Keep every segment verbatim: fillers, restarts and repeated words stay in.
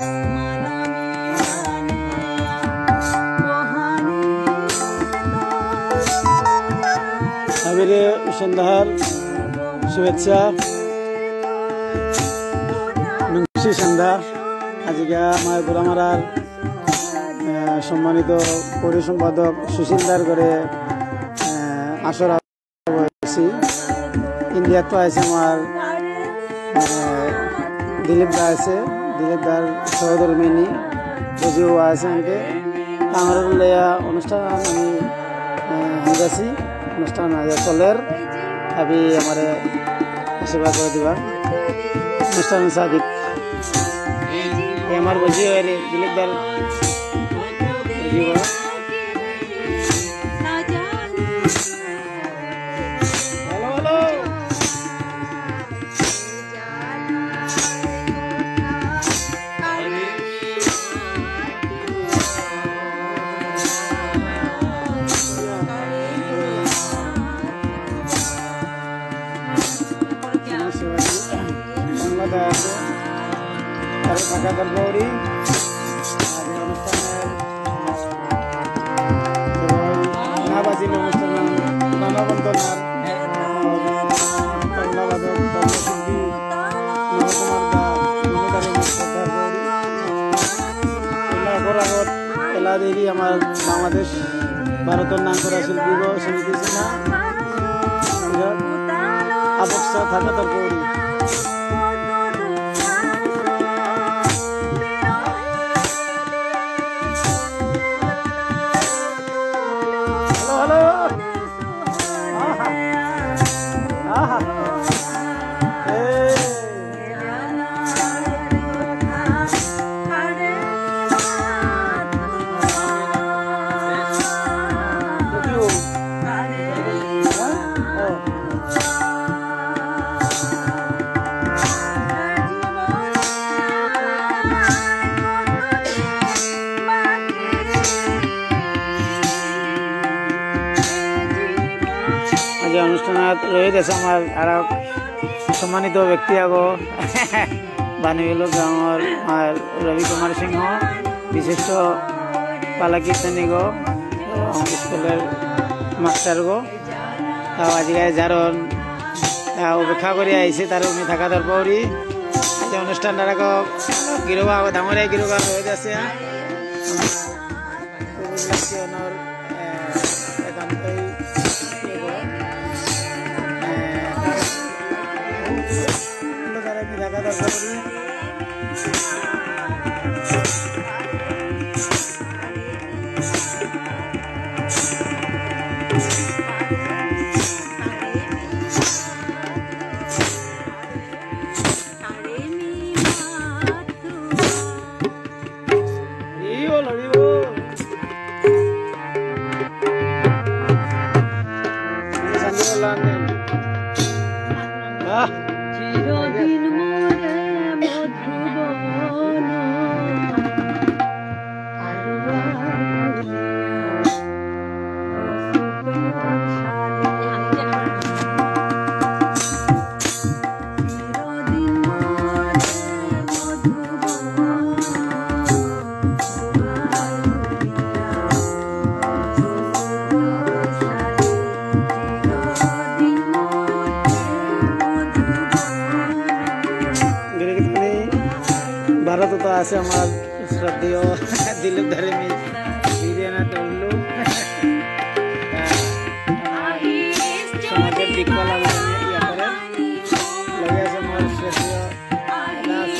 হাবিরে সন্ধ্যার শুভেচ্ছা। নুংসি সন্ধ্যা। আজিকা আমার গোলামারার, আহ, সম্মানিত পৌর সম্পাদক সুশীল দার ঘরে, আহ, আসর হয়েছি। ইন্ডিয়াত তো আছে আমার, আহ, দিলীপ দা আছে, দিলীপ দার সহধর্মিনী বুঝিও আছে আমাকে। আমার লইয়া অনুষ্ঠান আমি, আহ, হয়েছি, অনুষ্ঠান আগে চলের। আমি আমারে আশীর্বাদ করে দিবা। অনুষ্ঠান সাদিক। এ আমার বুঝিও রে, দিলীপ দার বুঝিও। Hello, hello. বাংলাদেশ, তারপরে ঢাকা দরবারি, আর এই অনুষ্ঠানের এবং নাবাজিন অনুষ্ঠান, মানববন্ধনার, বাংলা বাদক, কর্মশিল্পী, নবকুমার দা, মনোদারে শ্রদ্ধার গৌরী। এলা অপরাগত, এলা দেবী আমার বাংলাদেশ, ভারতর নাম করা শিল্পী গো, সমিতি সিনহা। এরা আবক্সা থাকা তার গৌরী। Hello, hello. আহা। আহা। এই। আজি অনুষ্ঠানত রয়ে গেছে আমার আর এক সম্মানিত ব্যক্তি আগো, বানিবিলু গাঙর আমার রবি কুমার সিংহ, বিশিষ্ট পালা কীর্তনী গো, এবং স্কুলের মাস্টার গো। তাও আজিকাল যারন, তা অপেক্ষা করে আইছে, তার উনি থাকা দরকারি। আজ অনুষ্ঠান তারা গো, গিরোবা, ডাঙরে গিরোবা হয়ে যাচ্ছে। হরি বল, হরি বল। বাহ। চিরদিন মোরে মধুবন। গিরিগিথানি, ভারতত তো আছে আমার শ্রদ্ধেয় দিলীপ ধরে মি বিরিয়ানা তরলু। সমাজের দিকপাল আমি ইয়া করে লগে আছে আমার শ্রদ্ধেয় দাস।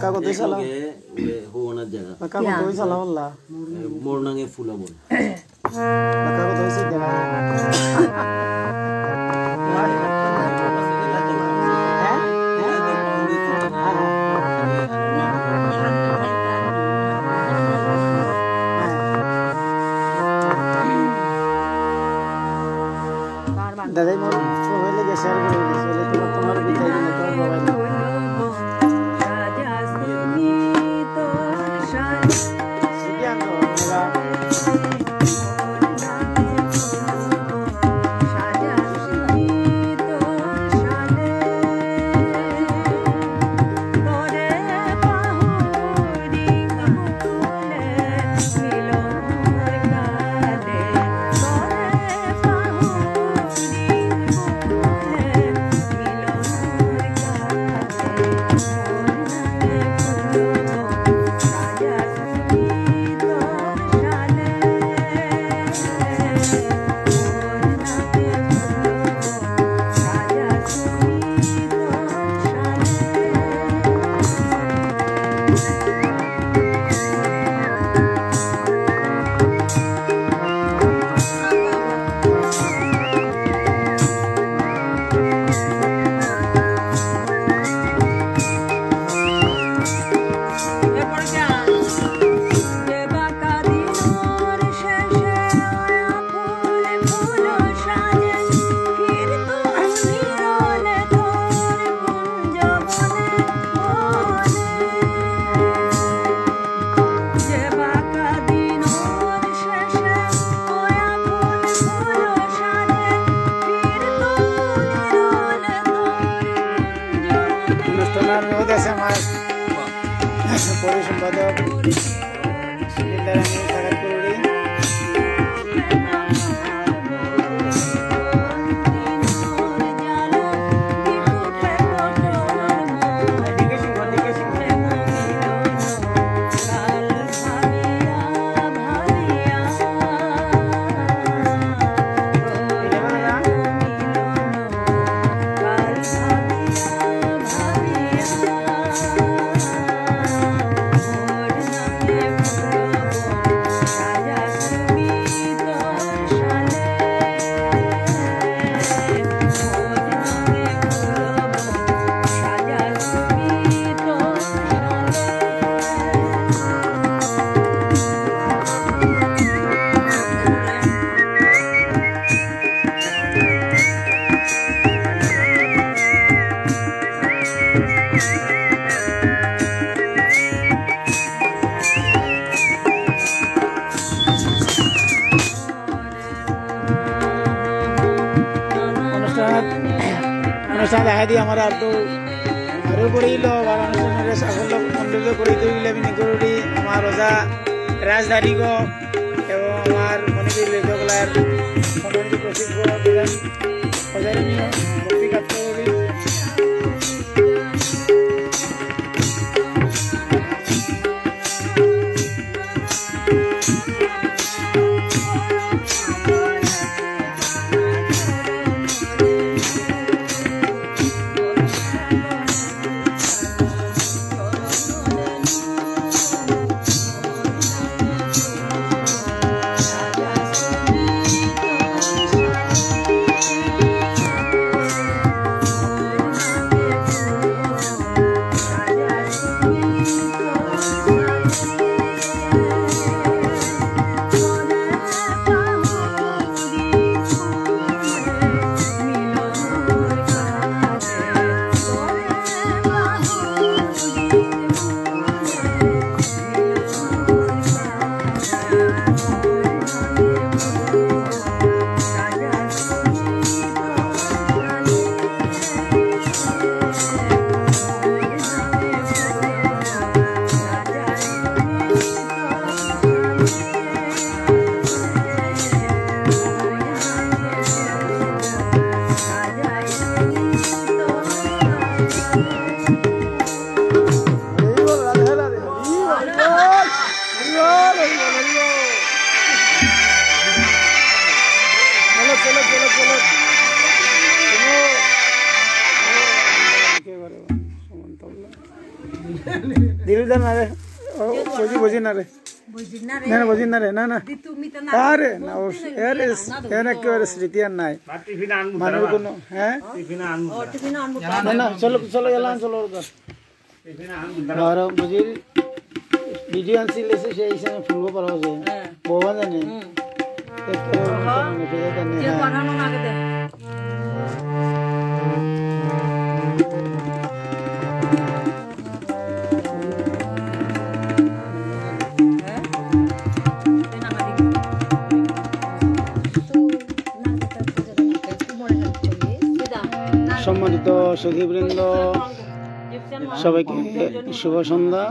কাকো তো এ চালা। লগে, এ, হুয়ানার জায়গা। কাকো তো চালা বললা। এ, মোর নাঙে ফুলাবন। কাকো তো চালা। দাদাই মোর মোবাইলে গিয়া শেয়ার করে দিস, বলে তোমার, তোমার বিদায় দিলে তোমার মোবাইল। অনুষ্ঠানর মধ্যে আছে আমার পৌর সম্পাদক সুনীল দার আমি সাক্ষাৎ করুরি। অনুষ্ঠান, অনুষ্ঠান দেখা দি আমার আর তো আরো করিল, আর অনুষ্ঠানের সাফল্য মণ্ডিত করি তুলিলে আমি নিকরুরি আমার ওজা রাজধানীগ এবং আমার মণিপুরী লোককলার সম্মানিত প্রশিক্ষক প্রধান প্রধান ভক্তি কাজ করি। বুঝলে না রে? ও, বুঝি, বুঝি না রে। না, না, বুঝি না রে, না, না। আরে, না, ও, এর, এর একেবারে স্মৃতি আর নাই। মানুর কোনো, হ্যাঁ? না, না, চলো, চলো, এলাম, চলো, ওর ঘর। আর বুঝির ভিডিও আনছিল, এসে সেই সময় ফুলবো পারা যায়। হ্যাঁ। বৌবা জানে। হুম। একটু মনে ফিরে জানে, হ্যাঁ। সম্মানিত সুধীবৃন্দ, সবাইকে শুভ সন্ধ্যা।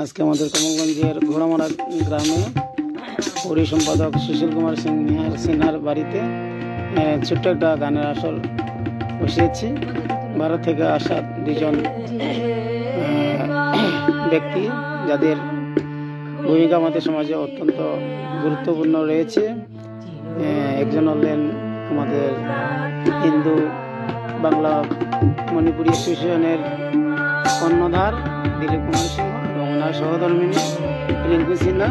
আজকে আমাদের কমলগঞ্জের ঘোড়ামারা গ্রামে পৌরী সম্পাদক সুশীল কুমার সিং নিহার সিনহার বাড়িতে, আহ, ছোট্ট একটা গানের আসর বসিয়েছি। ভারত থেকে আসা দুজন, আহ, ব্যক্তি, যাদের ভূমিকা আমাদের সমাজে অত্যন্ত গুরুত্বপূর্ণ রয়েছে। আহ, একজন হলেন আমাদের হিন্দু বাংলা মণিপুরী অ্যাসোসিয়েশনের কর্ণধার দিলীপ কুমার সিংহ এবং ওনার সহধর্মিণী রিঙ্কু সিনহা।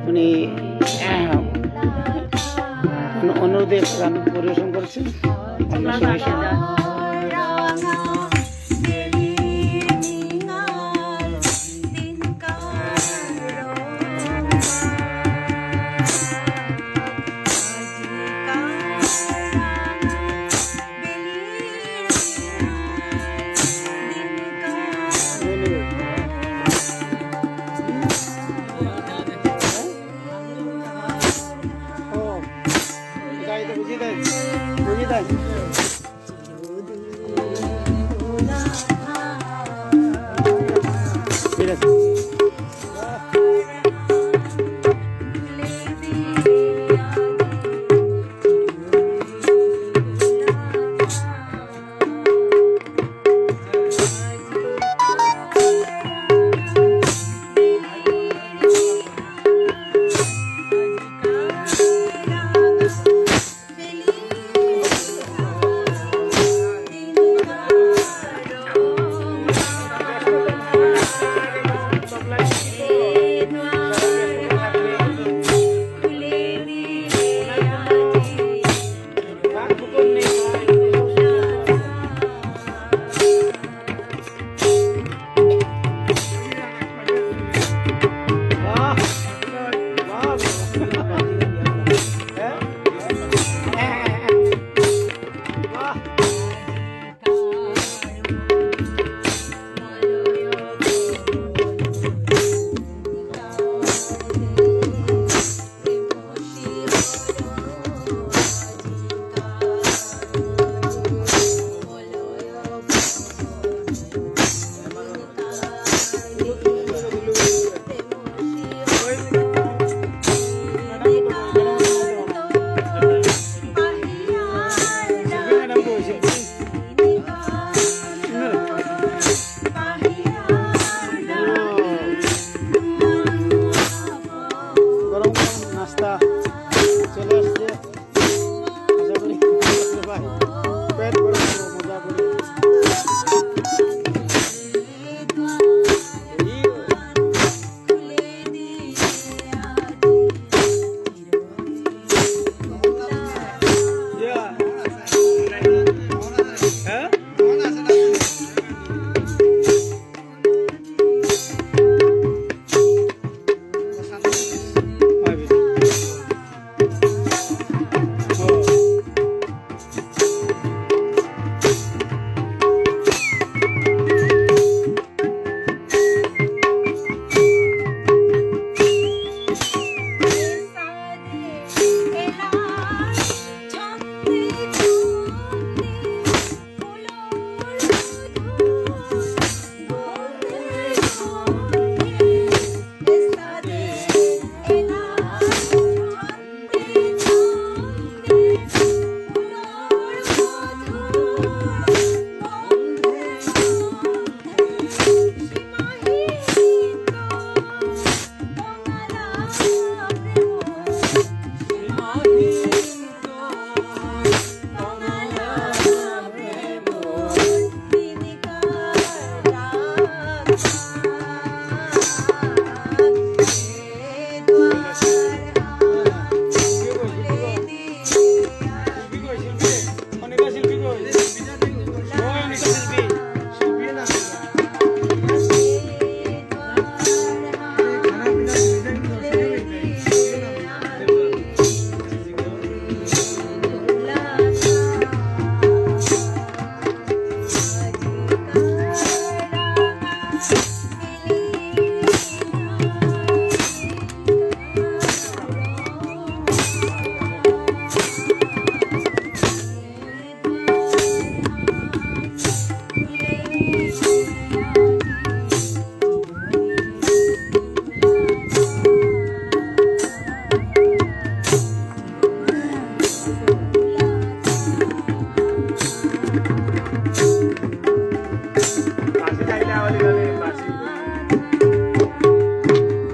উনি, আহ, অনু-, অনুরোধে গান পরিবেশন করছেন। আমরা সবাই শুনবো।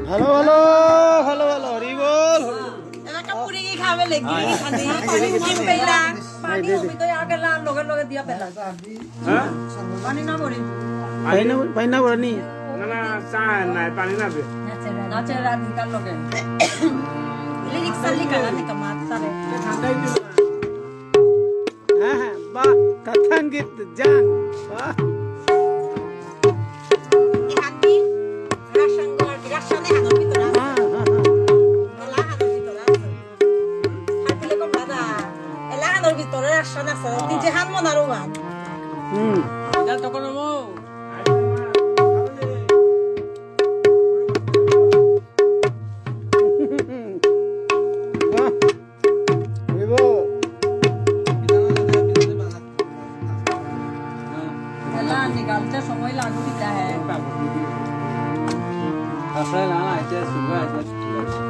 ভালো, ভালো, ভালো, ভালো, হরি বল। এবাকা পুরি কি খাবে লেগি? খালি পানি কি পেলা? পানি হবি তো আগে লাম লগে লগে দিয়া পেলা। হ্যাঁ? পানি না ভরি। পানি না, পানি না ভরানি? না, না, চা নাই, পানি না দে। নাচে রাত বিকাল লগে। লিরিক্স চালি কালা নিকা মাত সারে। ঠান্ডাই দিল। হ্যাঁ, হ্যাঁ, বাহ, তাথাঙ্গিত জান, বাহ। এহান কি? রাসাঙ্গ আর কি, রাসানে হানোর ভিতরে আছে। হ্যাঁ, হ্যাঁ, হ্যাঁ। এলা হানোর ভিতরে আছে। হাবিলে কম দাদা, এলা হানোর ভিতরে রাসান আছে। হ্যাঁ। নিজে হান মনারো হান। হুম। এটা তো কোনো মো। বাহ। এলা নিকালতে সময় লাগু দিতা হে। আসলে না, না, এটা সুগা, এটা ঠিক আছে।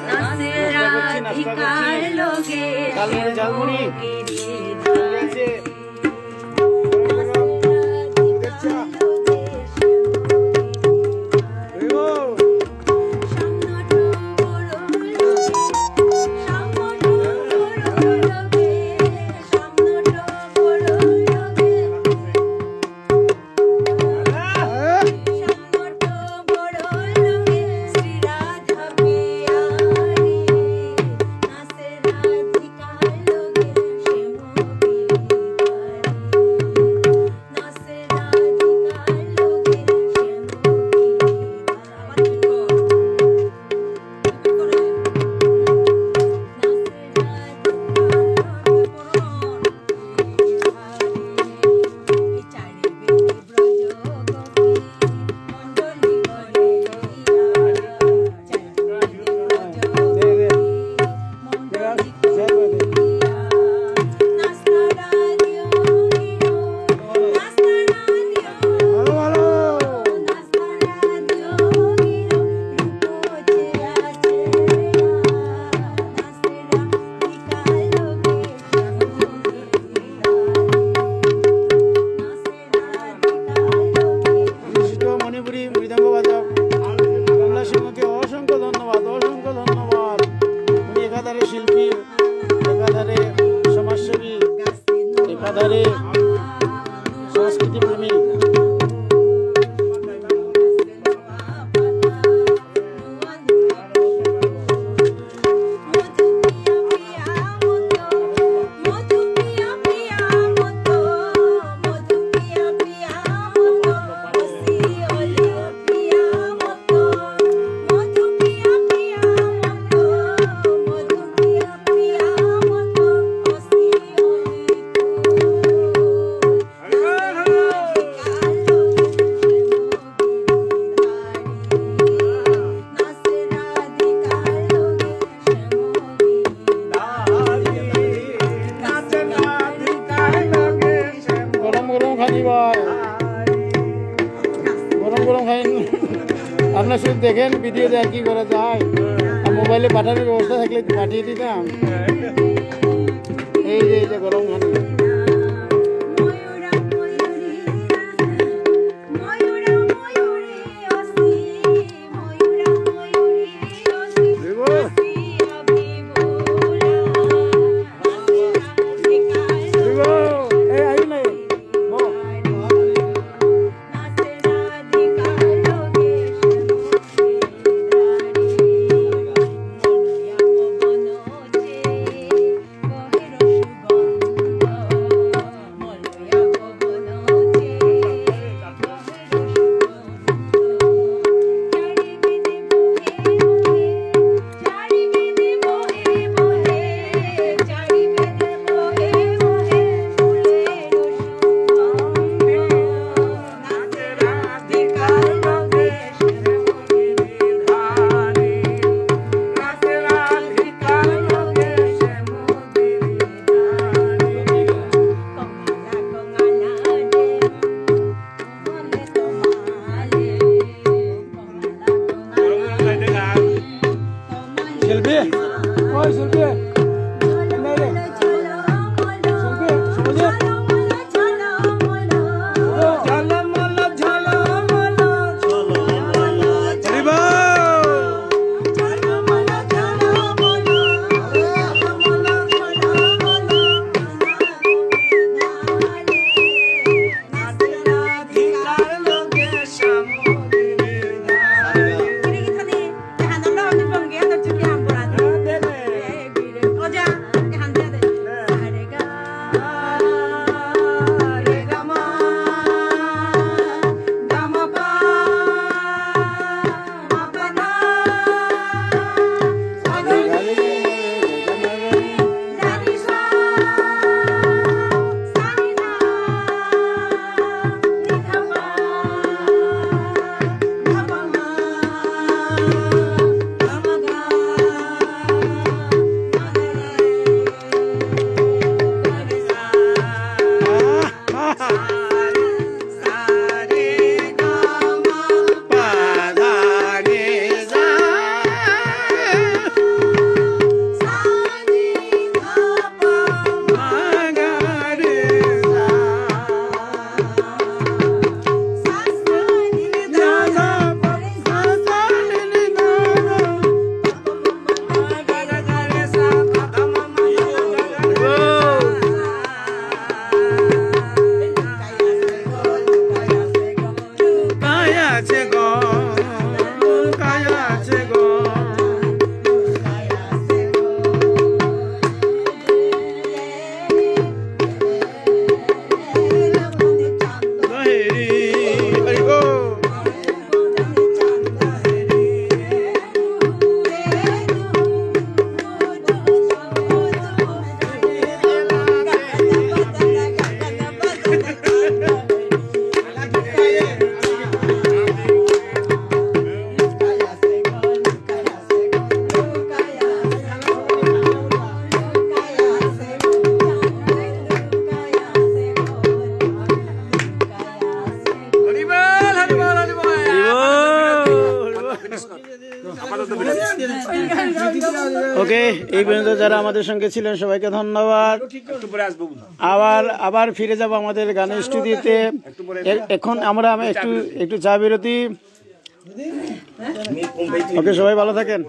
নাচে রাধিকার লগে ঝালমুড়ি, ঝালমুড়ি। ঠিক আছে। বিশিষ্ট মণিপুরী মৃদঙ্গ বাদক কমলা সিংহকে অসংখ্য ধন্যবাদ, অসংখ্য ধন্যবাদ। উনি একাধারে শিল্পী, একাধারে সমাজসেবী, একাধারে সংস্কৃতি প্রেমী। গরম গরম খানি ভাই, গরম গরম খাই। আপনারা শুধু দেখেন ভিডিওতে আর কি করা যায়, আর মোবাইলে পাঠানোর ব্যবস্থা থাকলে পাঠিয়ে দিতাম। এই যে, এই যে গরম খানি। ওকে, এই পর্যন্ত যারা আমাদের সঙ্গে ছিলেন সবাইকে ধন্যবাদ। আবার আবার ফিরে যাব আমাদের গানের স্টুডিওতে। এ- এখন আমরা আমি একটু একটু চা বিরতি। ওকে, সবাই ভালো থাকেন।